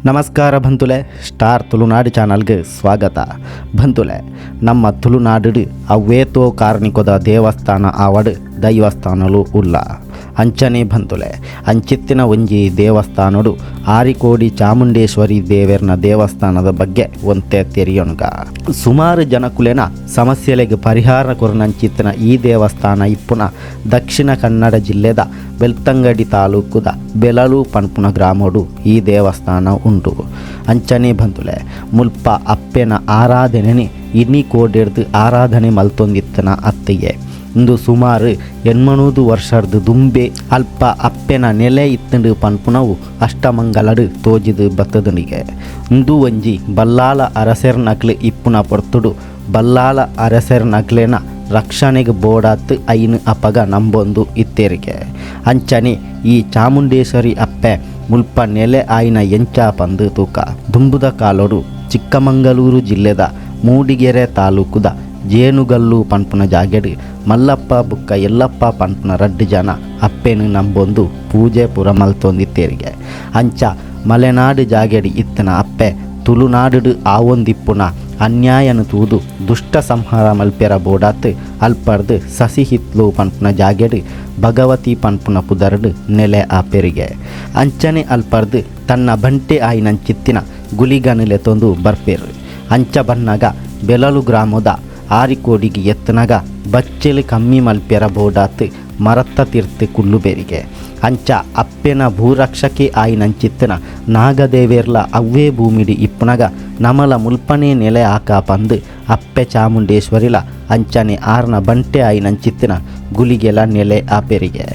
ನಮಸ್ಕಾರ ಬಂತುಲೆ, ಸ್ಟಾರ್ ತುಳುನಾಡು ಚಾನಲ್ಗೆ ಸ್ವಾಗತ. ಬಂತುಲೆ, ನಮ್ಮ ತುಳುನಾಡು ಅವ್ವೇತೋ ಕಾರ್ಣಿಕದ ದೇವಸ್ಥಾನ ಆವಡ್ ದೈವಸ್ಥಾನಲು ಉಲ್ಲ. ಅಂಚನೆ ಬಂತುಲೆ, ಅಂಚಿತ್ತಿನ ಒಂಜಿ ದೇವಸ್ಥಾನಡು ಆರಿಕೋಡಿ ಚಾಮುಂಡೇಶ್ವರಿ ದೇವೆರ್ನ ದೇವಸ್ಥಾನದ ಬಗ್ಗೆ ಒಂತೆ ತೆರಿಯೊಣಗ. ಸುಮಾರು ಜನಕುಲೆನ ಸಮಸ್ಯೆಲೆಗ್ ಪರಿಹಾರ ಕೊರ್ನಂಚಿತ್ತಿನ ಈ ದೇವಸ್ಥಾನ ಇಪ್ಪುನ ದಕ್ಷಿಣ ಕನ್ನಡ ಜಿಲ್ಲೆದ ಬೆಳ್ತಂಗಡಿ ತಾಲೂಕುದ ಬೆಲಲು ಪನ್ಪುನ ಗ್ರಾಮಡು ಈ ದೇವಸ್ಥಾನ ಉಂಡು. ಅಂಚನೆ ಬಂತುಲೆ, ಮುಲ್ಪ ಅಪ್ಪೆನ ಆರಾಧನೆನಿ ಇನಿ ಕೋಡೆರ್ದು ಆರಾಧನೆ ಮಲ್ತೊಂದಿತ್ತನ ಅತ್ತಿಗೆ. ಇಂದು ಸುಮಾರು 800 ವರ್ಷರ್ದು ದುಂಬೆ ಅಲ್ಪ ಅಪ್ಪೆನ ನೆಲೆ ಇತ್ತಂಡು ಪನ್ಪುನವು ಅಷ್ಟಮಂಗಲಡು ತೋಜಿದು ಬತ್ತದನಿಗೆ. ಇಂದು ಒಂಜಿ ಬಲ್ಲಾಳ ಅರಸೆರ್ನಕ್ಲು ಇಪ್ಪುನ ಪೊರ್ತುಡು ಬಲ್ಲಾಳ ಅರಸೆರ್ನಕ್ಲೆನ ರಕ್ಷಣೆಗೆ ಬೋಡಾತ್ ಐನು ಅಪಗ ನಂಬೊಂದು ಇತ್ತೇರಿಗೆ. ಅಂಚನೆ ಈ ಚಾಮುಂಡೇಶ್ವರಿ ಅಪ್ಪೆ ಮುಲ್ಪ ನೆಲೆ ಆಯಿನ ಎಂಚ ಪಂದು ತೂಕ. ದುಂಬುದ ಕಾಲೊಡು ಚಿಕ್ಕಮಂಗಳೂರು ಜಿಲ್ಲೆದ ಮೂಡಿಗೆರೆ ತಾಲೂಕುದ ಜೇನುಗಲ್ಲು ಪನ್ಪುನ ಜಾಗೆಡು ಮಲ್ಲಪ್ಪ ಬುಕ್ಕ ಎಲ್ಲಪ್ಪ ಪನ್ಪುನ ರಡ್ಡು ಜನ ಅಪ್ಪೆನು ನಂಬೊಂದು ಪೂಜೆ ಪೂರ ಮಲ್ತೊಂದಿತ್ತೇರಿಗೆ. ಅಂಚ ಮಲೆನಾಡು ಜಾಗೆಡು ಇತ್ತನ ಅಪ್ಪೆ ತುಳುನಾಡು ಆವೊಂದಿಪ್ಪುನ ಅನ್ಯಾಯನು ತೂದು ದುಷ್ಟ ಸಂಹಾರ ಮಲ್ಪೆರ ಬೋಡಾತ್ ಅಲ್ಪರ್ದು ಸಸಿಹಿತ್ಲು ಪನ್ಪುನ ಜಾಗೆಡು ಭಗವತಿ ಪನ್ಪುನ ಪುದರ್ಡು ನೆಲೆ ಆಪೆರಿಗೆ. ಅಂಚನೆ ಅಲ್ಪರ್ದು ತನ್ನ ಬಂಟೆ ಆಯಿನಂಚಿತ್ತಿನ ಗುಲಿಗನು ಲೆತೊಂದು ಬರ್ಪೇರು. ಅಂಚ ಬನ್ನಗ ಬೆಲಲು ಗ್ರಾಮದ ಆರಿಕೋಡಿಗೆ ಎತ್ತನಗ ಬಚ್ಚೆಲು ಕಮ್ಮಿ ಮಲ್ಪೆರ ಬೋಡಾತ್ ಮರತ್ತ ತಿರ್ತು ಕುಲ್ಲುಬೇರಿಗೆ. ಅಂಚ ಅಪ್ಪೆನ ಭೂರಕ್ಷಕೆ ಆಯಿನಂಚಿತ್ತನ ನಾಗದೇವೇರ್ಲ ಅವ್ವೇ ಭೂಮಿಡಿ ಇಪ್ಪುನಗ ನಮಲ ಮುಲ್ಪನೆ ನೆಲೆ ಆಕ ಪಂದು ಅಪ್ಪೆ ಚಾಮುಂಡೇಶ್ವರಿಲ ಅಂಚನೆ ಆರ್ನ ಬಂಟೆ ಆಯಿನಂಚಿತ್ತನ ಗುಲಿಗೆಲ ನೆಲೆ ಆಪೆರಿಗೆ.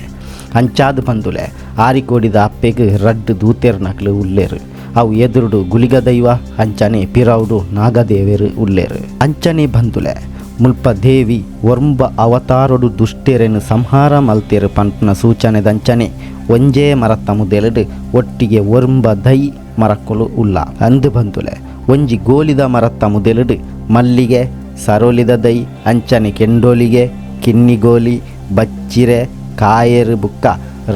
ಅಂಚಾದ ಬಂದುಲೆ, ಆರಿಕೋಡಿದ ಅಪ್ಪೆಗೆ ರಡ್ಡು ದೂತೆರ್ನಕ್ಲು ಉಲ್ಲೇರು. ಅವು ಎದುರುಡು ಗುಲಿಗ ದೈವ, ಅಂಚನೆ ಪಿರೌಡು ನಾಗದೇವೇರು ಉಲ್ಲೇರು. ಅಂಚನೆ ಬಂದುಲೆ, ಮುಲ್ಪ ದೇವಿ ಒರ್ಂಬ ಅವತಾರೊಡು ದುಷ್ಟೆರೆನು ಸಂಹಾರ ಮಲ್ತೇರು ಪನ್ಪುನ ಸೂಚನೆದಂಚನೆ ಒಂಜೇ ಮರತ್ತ ಮುದೆಲಡು ಒಟ್ಟಿಗೆ ಒರ್ಂಬ ದೈ ಮರಕ್ಕುಲು ಉಲ್ಲ. ಅಂದು ಬಂದುಲೆ, ಒಂಜಿ ಗೋಲಿದ ಮರತ್ತ ಮುದೆಲಡು ಮಲ್ಲಿಗೆ, ಸರೋಲಿದ ದೈ, ಅಂಚನೆ ಕೆಂಡೋಲಿಗೆ, ಕಿನ್ನಿಗೋಲಿ, ಬಚ್ಚಿರೆ, ಕಾಯರು ಬುಕ್ಕ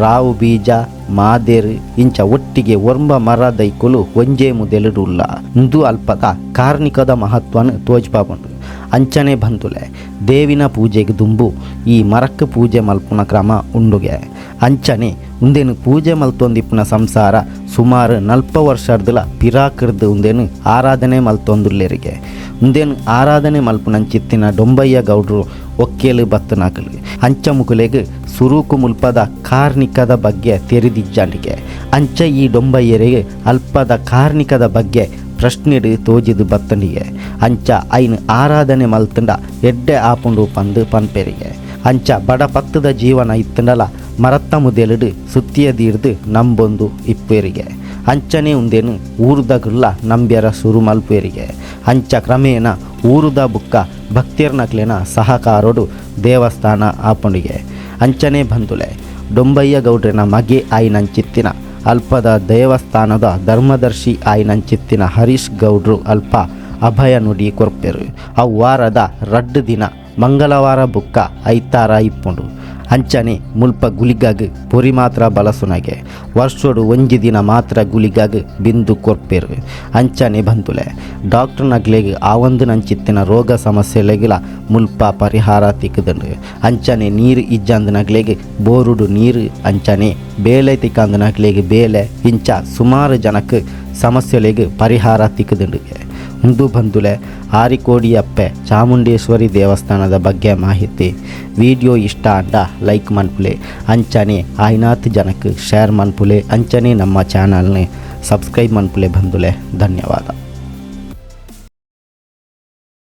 ರಾವು ಬೀಜ, ಮಾದೇರು ಇಂಚ ಒಟ್ಟಿಗೆ ಒರ್ಂಬ ಮರ ದೈಕುಲು ಒಂಜೇ ಮುದೆಲುಡು ಉಲ್ಲ. ಇಂದು ಅಲ್ಪದ ಕಾರ್ಣಿಕದ ಮಹತ್ವನು ತೋಜ್ಪಾಪುಂಡು. ಅಂಚನೆ ಬಂತುಲೆ, ದೇವಿನ ಪೂಜೆಗೆ ದುಂಬು ಈ ಮರಕ್ಕೆ ಪೂಜೆ ಮಲ್ಪುನ ಕ್ರಮ ಉಂಡುಗೆ. ಅಂಚನೆ ಉಂದೆನು ಪೂಜೆ ಮಲ್ತೊಂದಿಪ್ಪುನ ಸಂಸಾರ ಸುಮಾರು 40 ವರ್ಷರ್ದುಲ ಪಿರಾಕಿರ್ದು ಉಂದೆನು ಆರಾಧನೆ ಮಲ್ತೊಂದುಲ್ಲೆರಿಗೆ. ಉಂದೆನು ಆರಾಧನೆ ಮಲ್ಪುನಂಚಿತ್ತಿನ ಡೊಂಬಯ್ಯ ಗೌಡ್ರು ಒಕ್ಕೇಲು ಬತ್ತನಾಕಲು. ಅಂಚ ಮುಕುಲೆಗ್ ಸುರೂಕು ಮುಲ್ಪದ ಕಾರ್ಣಿಕದ ಬಗ್ಗೆ ತೆರಿದಿಜ್ಜಾಂಡಿಗೆ. ಅಂಚ ಈ ಡೊಂಬಯ್ಯರಿಗೆ ಅಲ್ಪದ ಕಾರ್ಣಿಕದ ಬಗ್ಗೆ ಪ್ರಶ್ನೆಡು ತೋಜಿದು ಬತ್ತಂಡಿಗೆ. ಅಂಚ ಐನು ಆರಾಧನೆ ಮಲ್ತಂಡ ಎಡ್ಡೆ ಆಪುಂಡು ಪಂದು ಪನ್ಪೆರಿಗೆ. ಅಂಚ ಬಡ ಪತ್ತದ ಜೀವನ ಇತ್ತಂಡಲ ಮರತ್ತ ಮುದೆಲುಡು ಸುತ್ತಿಯ ದೀರ್ದು ನಂಬೊಂದು ಇಪ್ಪೇರಿಗೆ. ಅಂಚನೆ ಉಂದೇನು ಊರುದಗುಲ್ಲ ನಂಬ್ಯರ ಸುರು ಮಲ್ಪೇರಿಗೆ. ಅಂಚ ಕ್ರಮೇಣ ಊರುದ ಬುಕ್ಕ ಭಕ್ತಿರ್ನಕ್ಲೆನ ಸಹಕಾರೋಡು ದೇವಸ್ಥಾನ ಆಪುಂಡಿಗೆ. ಅಂಚನೆ ಬಂದುಲೆ, ಡೊಂಬಯ್ಯ ಗೌಡ್ರನ ಮಗೆ ಆಯಿನಂಚಿತ್ತಿನ ಅಲ್ಪದ ದೇವಸ್ಥಾನದ ಧರ್ಮದರ್ಶಿ ಆಯಿನಂಚಿತ್ತಿನ ಹರೀಶ್ ಗೌಡ್ರು ಅಲ್ಪ ಅಭಯ ನುಡಿ ಕೊರ್ಪೆರು. ಅವು ವಾರದ ರಡ್ಡು ದಿನ ಮಂಗಳವಾರ ಬುಕ್ಕ ಐತಾರ ಇಪ್ಪುಂಡು. ಅಂಚನೆ ಮುಲ್ಪ ಗುಲಿಗಾಗ್ ಪೊರಿ ಮಾತ್ರ ಬಲಸುನಗೆ, ವರ್ಷೋಡು ಒಂಜಿ ದಿನ ಮಾತ್ರ ಗುಲಿಗಾಗ್ ಬಿಂದು ಕೊರ್ಪೆರು. ಅಂಚನೆ ಬಂದುಲೆ, ಡಾಕ್ಟರ್ ನಗ್ಲೆಗ್ ಆವೊಂದು ನಂಚಿತ್ತಿನ ರೋಗ ಸಮಸ್ಯೆಲೆಗಿಲ ಮುಲ್ಪ ಪರಿಹಾರ ತಿಕ್ಕುದುಂಡು. ಅಂಚನೆ ನೀರು ಇಜ್ಜಂದು ನಗ್ಲೆಗ್ ಬೋರುಡು ನೀರು, ಅಂಚನೆ ಬೇಲೆ ತಿಕ್ಕಂದು ನಗ್ಲೆಗ್ ಬೇಲೆ, ಇಂಚ ಸುಮಾರು ಜನಕ್ಕೆ ಸಮಸ್ಯೆಲೆಗ್ ಪರಿಹಾರ ತಿಕ್ಕುದುಂಡು. ಉಂದು ಬಂದುಲೆ ಆರಿಕೋಡಿಯಪ್ಪೆ ಚಾಮುಂಡೇಶ್ವರಿ ದೇವಸ್ಥಾನದ ಬಗ್ಗೆ ಮಾಹಿತಿ. ವಿಡಿಯೋ ಇಷ್ಟ ಅಂಡ ಲೈಕ್ ಮನ್ಪುಲೆ, ಅಂಚನೆ ಆಯ್ನಾತ್ ಜನಕ್ಕೆ ಶೇರ್ ಮನ್ಪುಲೆ, ಅಂಚನೆ ನಮ್ಮ ಚಾನಲ್ನೇ ಸಬ್ಸ್ಕ್ರೈಬ್ ಮನ್ಪುಲೆ ಬಂದುಲೆ. ಧನ್ಯವಾದ.